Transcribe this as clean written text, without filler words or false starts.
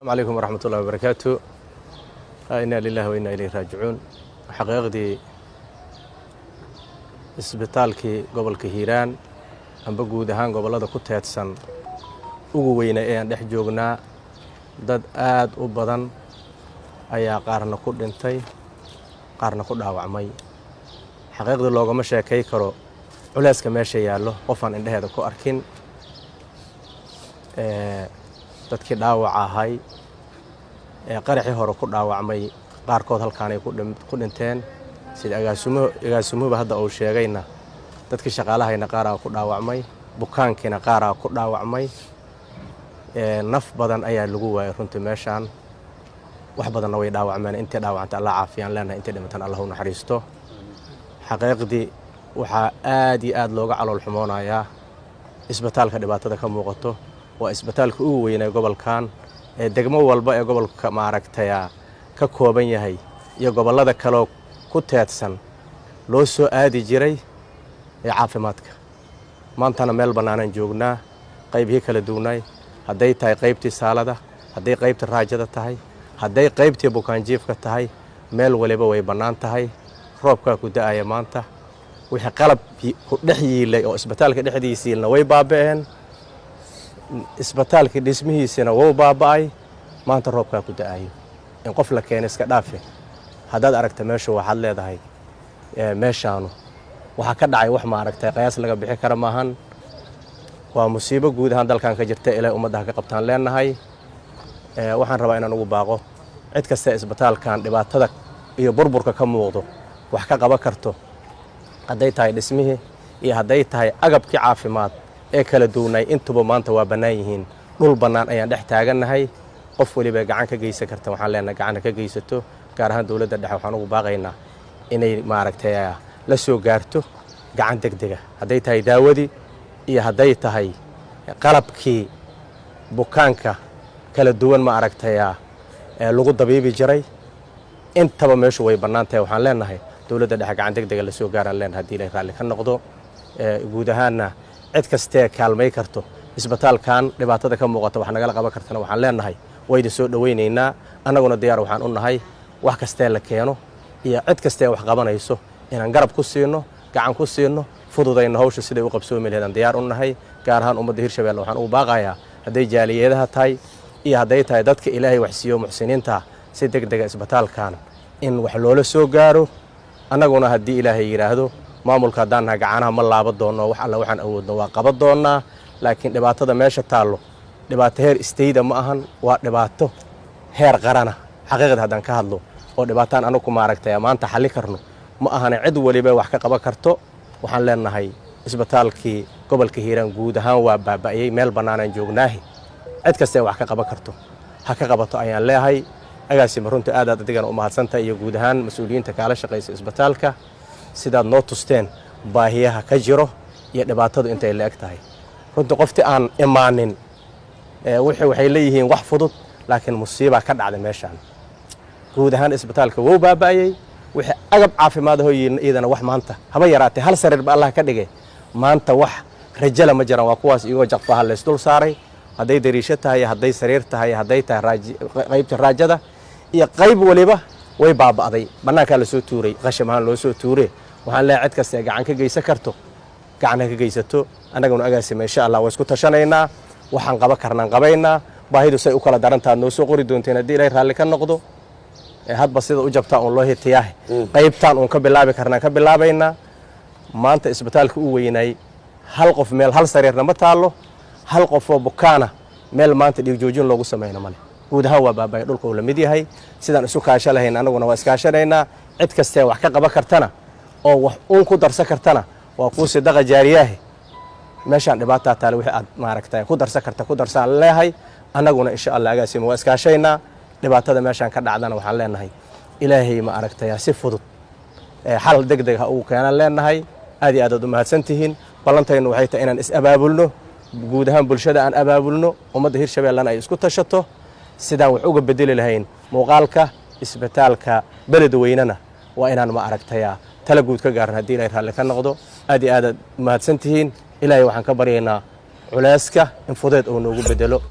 Calaykum waraxmat ullahi wabarakaatu. Inaa lilahi wa inaa ilayhi raajicuun. Xaqiiqdii isbitaalkii gobolka Hiiraan amba guud ahaan gobollada ku teedsan ugu weyna ee aan dhex joognaa, dad aad u badan ayaa qaarna ku dhintay, qaarna ku dhaawacmay. Xaqiiqdii loogama sheekay karo culeyska meesha yaallo qofaan indheheeda ku arkin. Dadkii dhaawaca ahay ee qaraxii hore ku dhaawacmay qaarkood halkaanay ku dhinteen, sida agaasimuhuba hadda uu sheegayna dadkii shaqaalahayna qaaraa ku dhaawacmay, bukaankiina qaaraa ku dhaawacmay. Naf badan ayaa lagu waayay runtii meeshaan, wax badanna way dhaawacmeen. Intii dhaawacanta Allah caafiyaan leenahay, intii dhimatan Allah u naxariisto. Xaqiiqdii waxaa aad iyo aad looga calool xumoonayaa isbitaalka dhibaatada ka muuqato. Waa isbitaalka ugu weynaa gobolkan ee degmo walba ee gobolka maaragtaya ka kooban yahay iyo gobollada kaleo ku teedsan loo soo aadi jiray ee caafimaadka. Maantana meel bannaanaan joognaa, qaybihii kala duwnaay, hadday tahay qaybtii saalada, hadday qaybtii raajada tahay, hadday qaybtii bukaanjiifka tahay, meel waliba way bannaan tahay. Roobkaa ku da'aya maanta, wixii qalab ku dhex yiilay oo isbitaalka dhexdiisiilna way baaba'een, isbitaalkii dhismihiisina wuu baaba'ay. Maanta roobkaa ku da'ayo, in qof la keena iska dhaafe, haddaad aragta meeshu waxaad leedahay meeshaanu waxaa ka dhacay wax maaragtay qiyaas laga bixi kara maahan. Waa musiibo guud ahaan dalkan ka jirta, ilaahay ummadda ha ka qabtaan leenahay. Waxaan rabaa inaan ugu baaqo cid kasta isbitaalkan dhibaatada iyo burburka ka muuqdo wax ka qaban karto, hadday tahay dhismihii iyo hadday tahay agabkii caafimaad ee kala duwnaay, intuba maanta waa bannaan yihiin. Dhul bannaan ayaan dhex taagannahay. Qof weliba gacan ka geysan karta waxaan leenahay gacanna ka geysato. Gaar ahaan dowladda dhexe waxaan ugu baaqaynaa inay maaragtay la soo gaarto gacan deg dega, hadday tahay daawadii iyo hadday tahay qalabkii bukaanka kala duwan ma aragtay lagu dabiibi jiray. Intaba meeshu way bannaan tahay. Waxaan leenahay dowladda dhexe gacan deg dega la soo gaaraan leenahay haddii ilaahay raalli ka noqdo. Guud ahaanna cid kastee kaalmay karto isbitaalkan dhibaatada ka muuqata wax nagala qaban kartana waxaan leenahay wayda soo dhowaynaynaa. Annaguna diyaar waxaan u nahay wax kastee la keeno iyo cid kastee wax qabanayso inaan garab ku siino, gacan ku siino, fududayno hawsha siday u qabsoomi lahayd aan diyaar u nahay. Gaar ahaan ummadda Hirshabelle waxaan ugu baaqayaa, hadday jaaliyadaha tahay iyo hadday tahay dadka Ilaahay wax siiyo muxsiniinta, si deg dega isbitaalkan in wax loola soo gaaro. Annaguna haddii Ilaahay yidhaahdo maamulka haddaan nahay gacanaha ma laaba doonno, wax alla waxaan awoodno waa qaban doonnaa. Laakiin dhibaatada meesha taallo dhibaato heer istayda ma ahan, waa dhibaato heer qarana xaqiiqda haddaan ka hadlo, oo dhibaataan anagu maaragtay maanta xalli karno ma ahane cid waliba wax ka qaban karto. Waxaan leenahay isbitaalkii gobolka Hiiraan guud ahaan waa baaba'yey, meel bannaanaan joognaahi, cid kastee wax ka qaban karto ha ka qabato ayaan leeyahay. Agaasima, runtii aadaad adigana u mahadsantahay iyo guud ahaan mas-uuliyiinta kaala shaqaysa isbitaalka sidaad noo tusteen baahiyaha ka jiro iyo dhibaatadu intay la eg tahay. Runtii qoftii aan imaanin waxay leeyihiin wax fudud, laakiin musiibaa ka dhacday meeshaan. Guud ahaan isbitaalka wou baaba'yey, wixii agab caafimaad ahoo iyadana wax maanta haba yaraatee hal sariir ba Allah ka dhigay maanta wax rajala ma jiraan. Waa kuwaas iyagoo jaqfaha laysdul saaray, hadday dariisho tahay, hadday sariir tahay, hadday tahay qaybta raajada iyo qayb waliba way baaba'day, bannaankaa lasoo tuuray, qasham ahaan loo soo tuure. Waxaan leeyahay cid kasta ee gacan ka geysan karto gacan ha ka geysato. Annaguna agaasima insha Allah waa isku tashanaynaa, waxaan qaban karnaan qabaynaa. Baahidu say u kala darantaad noo soo qori doonteen haddii Ilaahay raalli ka noqdo. Hadba sida u jabtaa uun loo hitiyaahe, qaybtaan uun ka bilaabi karnaan ka bilaabaynaa. Maanta isbitaalka u weynay hal qof meel hal sariirna ma taallo, hal qof oo bukaana meel maanta dhiigjoojin loogu samayno male. Guud ahaan waa baabaya, dhulka uu la mid yahay. Sidaan isu kaasho lahayn annaguna waa iskaashanaynaa. Cid kastee wax ka qaban kartana oo wax uun ku darsan kartana waa kuu sidaqa jaariyaahe, meeshaan dhibaataa taale wixii aad maaragtay ku darsan karta ku darsaan leeyahay. Annaguna insha Allah agaasima waa iskaashaynaa. Dhibaatada meeshaan ka dhacdana waxaan leenahay Ilaahay ma aragtaya si fudud xal deg deg ha ugu keenaan leenahay. Aad iyo aad aad u mahadsantihiin. Ballantaynu waxay tahay inaan is abaabulno, guud ahaan bulshada aan abaabulno, ummadda Hirshabellena ay isku tashato sidaan wax uga bedeli lahayn muuqaalka isbitaalka beledweynena. Waa inaan ma aragtaya tala guud ka gaaran haddii Ilahay raalli ka noqdo. Aad iyo aad aad mahadsantihiin. Ilaahay waxaan ka baryaynaa culeyska in fudeed uu noogu bedelo.